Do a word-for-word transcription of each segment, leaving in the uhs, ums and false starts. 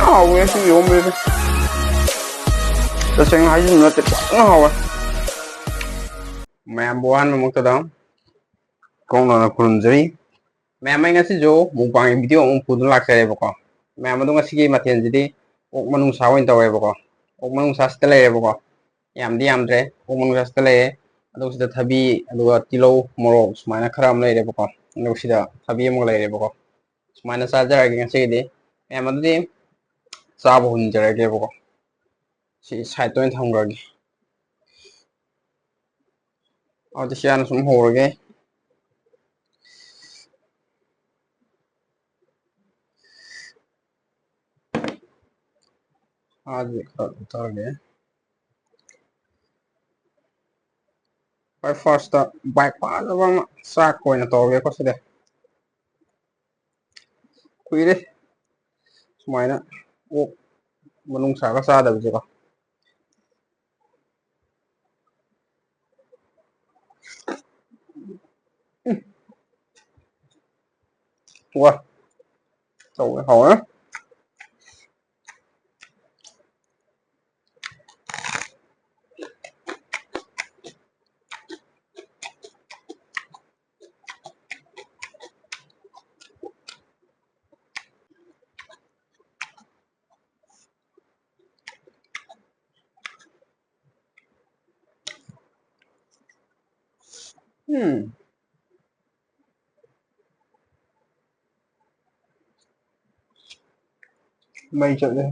ꯍꯥꯎꯋꯦ ꯉꯁꯤꯒꯤ ꯏꯔꯣꯝꯕꯁꯤꯗꯤ꯫ ꯇꯁꯦꯡꯅ ꯍꯥꯏꯖꯤꯟꯕ ꯅꯠꯇꯦ, ꯐꯖꯅ ꯍꯥꯎꯋꯦ꯫ ꯃꯌꯥꯝꯕꯨ ꯑꯍꯥꯟꯕꯃꯛꯇꯗ ꯀꯣꯡꯅꯅ ꯈꯨꯔꯨꯝꯖꯔꯤ꯫ ꯃꯌꯥꯝ, ꯑꯩ ꯉꯁꯤꯁꯨ mukbang video ꯑꯃꯨꯛ ꯄꯨꯗꯨꯅ ꯂꯥꯛꯆꯔꯦꯕꯀꯣ꯫ ꯃꯌꯥꯝ, ꯑꯗꯣ ꯉꯁꯤꯒꯤ ꯃꯊꯦꯜꯁꯤꯗꯤ ꯑꯣꯛ ꯃꯅꯨꯡꯁꯥ ꯑꯣꯏꯅ ꯇꯧꯋꯦꯕꯀꯣ꯫ ꯑꯣꯛ ꯃꯅꯨꯡꯁꯥꯁꯤꯗ ꯂꯩꯔꯦꯕꯀꯣ꯫ ꯌꯥꯝꯗꯤ ꯌꯥꯝꯗ꯭ꯔꯦ, ꯑꯣꯛ ꯃꯅꯨꯡꯁꯥꯁꯤꯗ ꯂꯩꯔꯦ꯫ ꯑꯗꯨꯒ ꯁꯤꯗ ꯊꯕꯤ, ꯑꯗꯨꯒ ꯇꯤꯜꯍꯧ, ꯃꯣꯔꯣꯛ ꯁꯨꯃꯥꯏꯅ ꯈꯔ ꯑꯃ ꯂꯩꯔꯦꯕꯀꯣ꯫ ꯑꯗꯨꯒ ꯁꯤꯗ ꯊꯕꯤ ꯑꯃꯒ ꯂꯩꯔꯦꯕꯀꯣ꯫ ꯁꯨꯃꯥꯏꯅ ꯆꯥꯖꯔꯒꯦ ꯉꯁꯤꯒꯤꯗꯤ꯫ ꯃꯌꯥꯝ, ꯑꯗꯨꯗꯤ ꯆꯥꯕ ꯍꯧꯖꯤꯟꯖꯔꯒꯦꯕꯀꯣ꯫ ꯁꯤ side ꯑꯣꯏꯅ ꯊꯝꯈ꯭ꯔꯒꯦ꯫ ꯑꯗꯨꯗꯤ ꯁꯤ ꯍꯥꯟꯅ ꯁꯨꯝ ꯍꯧꯔꯒꯦ꯫ ꯁꯥꯁꯦ ꯈꯔ ꯂꯧꯊꯔꯒꯦ꯫ ꯈ꯭ꯋꯥꯏ first bite ꯐꯖꯕ ꯑꯃ ꯆꯥꯛꯀ ꯑꯣꯏꯅ ꯇꯧꯔꯒꯦꯀꯣ ꯁꯤꯗꯤ꯫ ꯀꯨꯏꯔꯦ ꯁꯨꯃꯥꯏꯅ ꯑꯣꯛ ꯃꯅꯨꯡꯁꯥꯒ ꯆꯥꯗꯕꯁꯦꯀꯣ꯫ ꯎꯝ꯫ ꯋꯥ꯫ ꯇꯧꯋꯦ, ꯍꯥꯎꯋꯦ꯫ ꯎꯝ꯫ ꯃꯩ ꯆꯠꯂꯦ꯫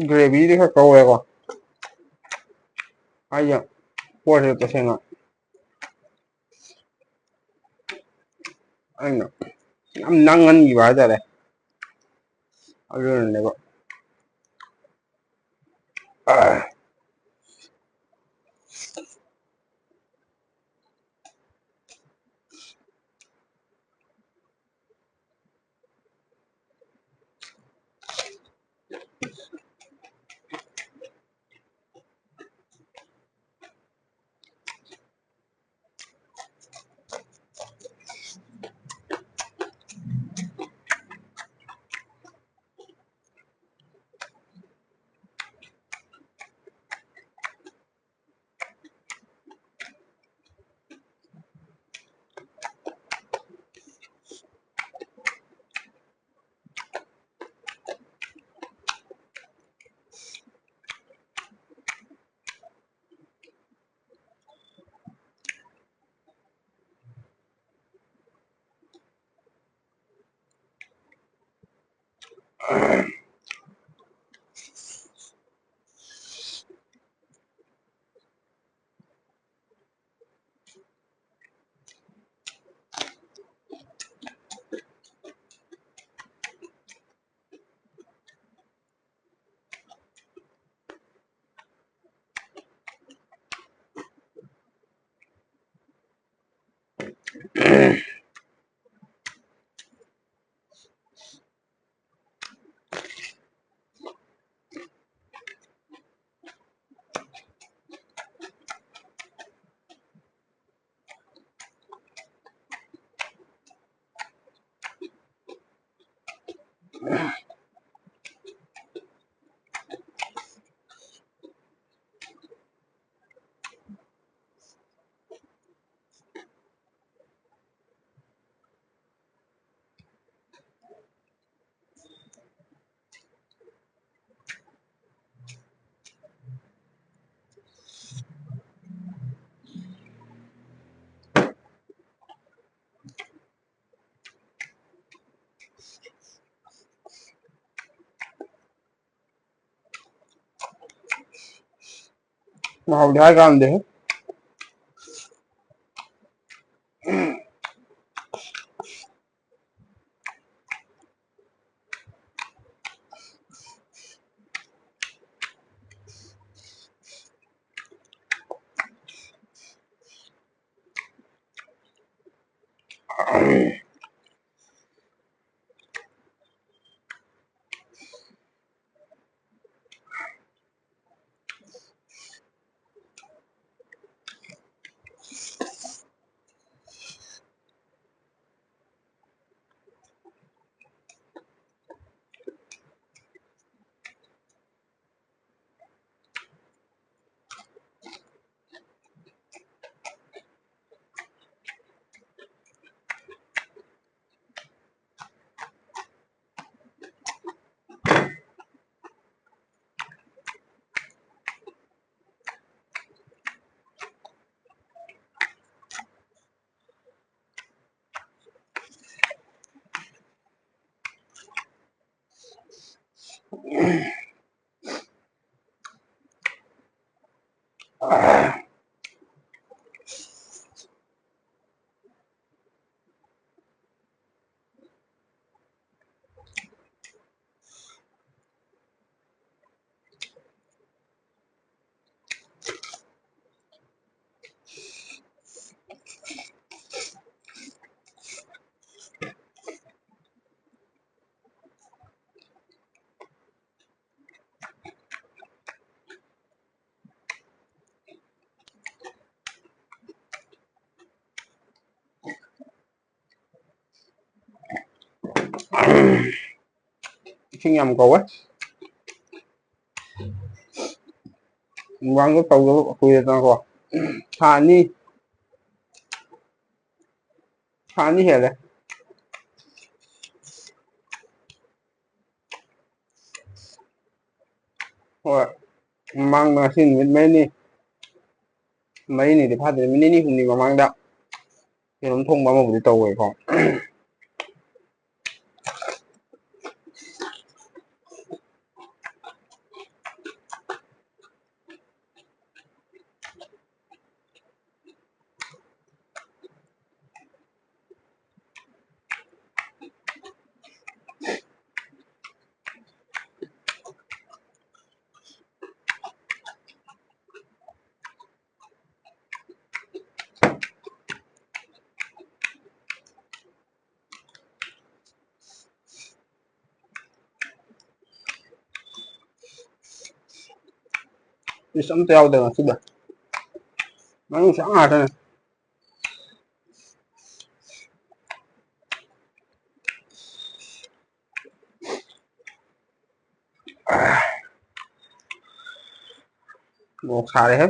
Gravyꯗꯤ ꯈꯔ ꯀꯧꯔꯦꯀꯣ꯫ ꯑꯩꯁꯦ ꯄꯣꯠꯁꯦ ꯇꯁꯦꯡꯅ ꯑꯩꯅ ꯌꯥꯝ ꯅꯪꯍꯟꯈꯤꯕ ꯍꯥꯏꯇꯥꯔꯦ꯫ ꯑꯗꯨꯅꯅꯦꯕ꯫ ꯃꯍꯥꯎꯗꯤ ꯍꯥꯏ ꯀꯥꯟꯗꯦ꯫ ꯏꯁꯤꯡ ꯌꯥꯝ ꯀꯧꯋꯦ꯫ ꯃꯨꯛꯕꯥꯡꯗꯣ ꯇꯧꯗꯕ ꯀꯨꯏꯔꯦꯗꯅꯀꯣ꯫ ꯊꯥ ꯑꯅꯤ, ꯊꯥ ꯑꯅꯤ ꯍꯦꯜꯂꯦ꯫ ꯍꯣꯏ, ꯃꯃꯥꯡꯗ ꯉꯁꯤ ꯅꯨꯃꯤꯠ ꯃꯔꯤꯅꯤ, ꯃꯔꯤꯅꯤꯗꯤ ꯐꯥꯗ꯭ꯔꯤ, ꯅꯨꯃꯤꯠ ꯅꯤꯅꯤ ꯍꯨꯝꯅꯤ ꯃꯃꯥꯡꯗ ꯌꯦꯔꯨꯝ ꯊꯣꯡꯕ ꯑꯃꯕꯨꯗꯤ ꯇꯧꯋꯦꯀꯣ꯫ ꯄꯤꯁ ꯑꯝꯇ ꯌꯥꯎꯗꯦ ꯉꯁꯤꯗꯤ꯫ ꯃꯅꯨꯡ ꯁꯥ ꯉꯥꯛꯇꯅꯦ꯫ ꯃꯣꯔꯣꯛ ꯁꯥꯔꯦꯍꯦ꯫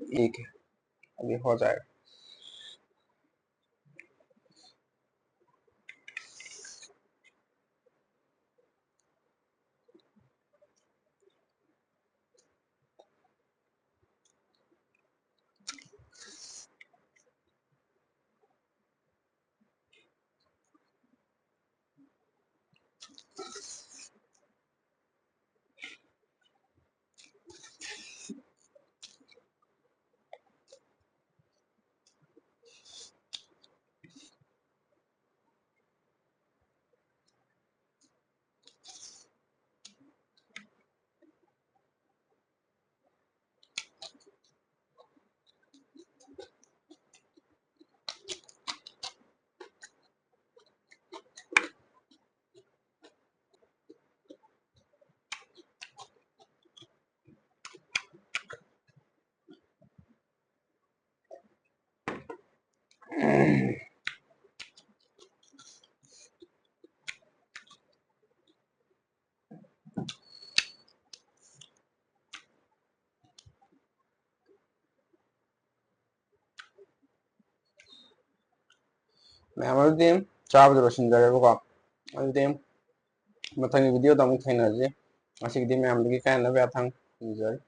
ठीक है, अभी हो जाएगा। ꯃꯌꯥꯝ, ꯑꯗꯨꯗꯤ ꯆꯥꯕꯗ ꯂꯣꯏꯁꯤꯟꯖꯔꯦꯕꯀꯣ꯫ ꯑꯗꯨꯗꯤ ꯃꯊꯪꯒꯤ video ꯗ ꯑꯃꯨꯛ ꯊꯦꯡꯅꯔꯁꯤ꯫ ꯉꯁꯤꯒꯤꯗꯤ ꯃꯌꯥꯝꯗꯒꯤ ꯀꯥꯏꯅꯅꯕ ꯌꯥꯊꯪ ꯅꯤꯖꯔꯤ꯫